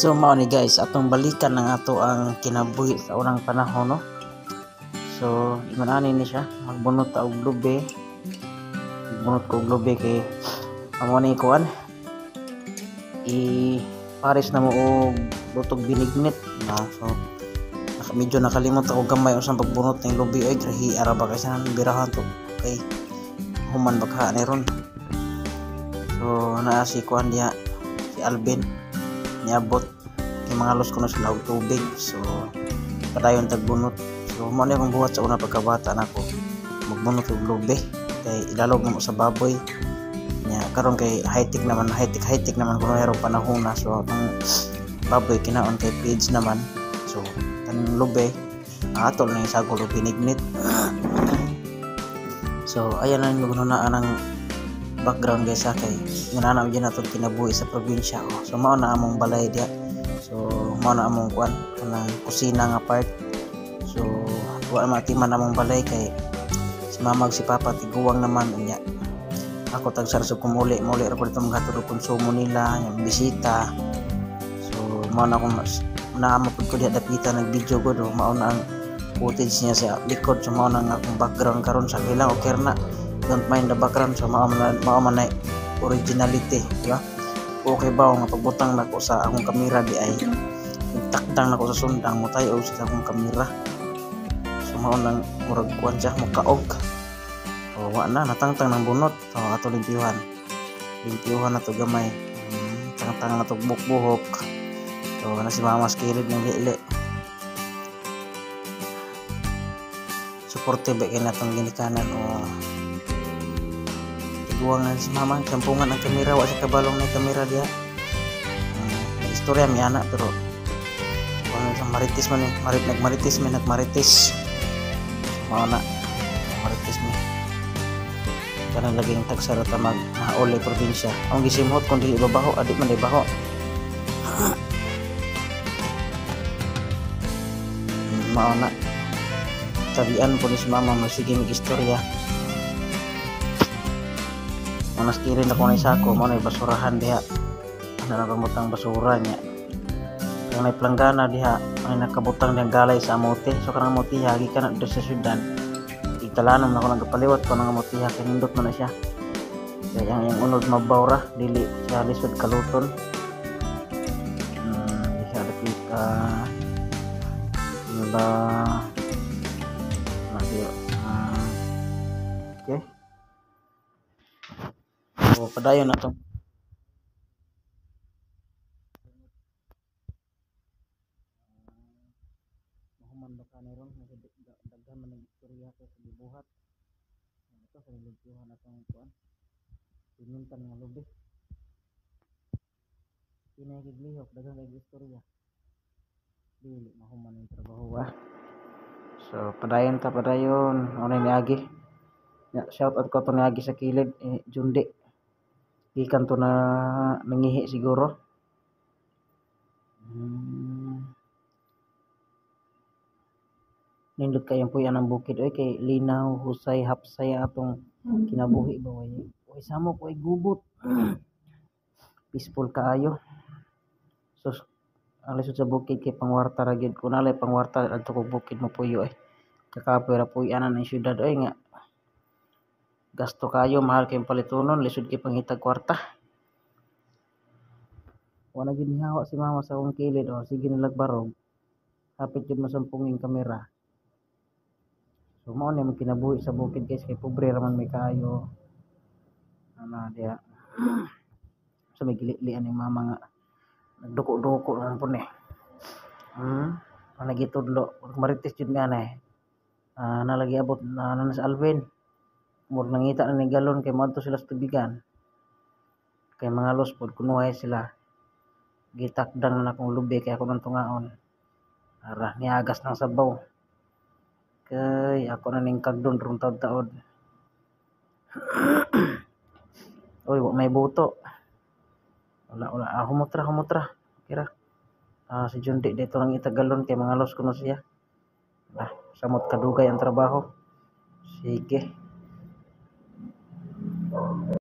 So mao ni guys, atong balikan ang ato ang kinabuhi sa unang panahon, no. So ingon ani ni siya, magbunot ta og lubi. Magbunot ko og lubi kay amo ni kuan. I pares na mo og lutog binignit, no. So medyo nakalimot ako gamay unsang pagbunot ng lubi ay grahi ara ba kasi nang birahan to. Okay. Human ba ka ni ron. So naa si kuan diha, si Alvin niabot kay mga los kuno sila og tubig, so padayon tagbunot. So mao ni akong buhat sa una pagkabata nako, magbunot og lubi kay ilalog namo sa baboy nya. Karon kay high-tech naman, high-tech high-tech naman kuno herong panahon na, so ang baboy kinaon kay feeds naman. So tanang lubi atol na yung sagol og binignit. So ayan na yung gununaan ang background guys ha, kay ngunana gyud nato kinabuhi sa probinsya, oh. So mao na among balay diha. So mao na among kuan, kanang kusina nga part. So wa matiman among balay kay si mama ug si papa tiguang naman unya. Ako tagsar sa kumuli, muli ra ko dito maghatod og konsumo nila, yung bisita. So mao na akong naamo pud ko diha dapitan nag-video ko do, mao na ang footage niya sa likod. So mao na ang akong background karon sa ilang, okay na. Don't mind the background. So mao man na originality, di ba? Okay ba nga pagbutang nako sa akong kamera di ay takdang nako sa sundang mo tayo sa akong kamera. So mao nang murag kuan siya mukaog. O wa na natangtang ng bunot. So ato limpyuhan. Limpyuhan na to gamay. Tangtang na to buhok-buhok. So na si mama sa kilid ng lili. Supportive ba kay natong ginikanan o tiguang na si mama, kampungan ang kamera, wa sa kabalong na kamera diha. May istorya mi ana pero kuan sa marites man eh, marit nagmarites mi nagmarites. Mao na marites mi. Kanang laging tagsara ta mag mauli probinsya. Ang gisimhot kung dili babaho, adi man di baho. Mao na. Tabian po ni si mama magsige mig istorya. Manas kirin ako na sako, mo na basurahan diha. Ano na pamutang basura niya. Kang may planggana diha, ay nakabutang niyang galay sa amote. So kanang amote hagi ka na dito sa syudad. Italanom na ko nagpaliwat ko ng amote kay nindot man na siya. Kaya ang iyang unod mabawra, dili siya lisod kaluton. Di siya dapita. Ano ba? Okay. So padayon na to. Mahuman ba ka ni ron? Daghan man ang istorya ko sa gibuhat. Ito sa limpyuhan atong kuan. Pinuntan nga lubi. Pinagiglihok daghan kay istorya. Dili mahuman ang trabaho ba. So padayon ta padayon. Unay niagi. Ya, shout out ko to niagi sa kilid eh, Jundi. Gikan to na nangihi siguro. Nindot kayong puyan ang bukid oy kay linaw, husay, hapsay atong kinabuhi ba way. Oy samok oy gubot. Peaceful kaayo. So ang lisod sa bukid kay pangwarta ra gyud, kun alay pangwarta adto kog bukid mo puyo ay. Kakapoy ra puy-anan ang syudad oy nga gasto kayo, mahal kayong palitunon, lisod kay pangitag kwarta. Wala gyud nihawa si mama sa akong kilid, oh, sige nilag barog. Hapit gyud masampung yung kamera. So mao ni kinabuhi sa bukid guys, kay pobre ra man may kaayo. Ana diha. So may gililian yung mama nga nagduko-duko naman po ni. Ang nagitudlo, marites jud mi ana eh. Nalagi abot na na sa Alvin. Murag nangita na ni galon kay moadto sila sa tubigan. Kay mga los pod kunuhay sila. Gitakdang na akong lubi kay ako nang tungaon. Ara niagas ng sabaw. Kay ako na ning kagdon rong taod-taod. Oy, wa may buto. Wala wala. Humutra humutra. Kira. Si Jundi dito nang itagalon kay mga los kuno siya. Samot kadugay ang trabaho. Sige.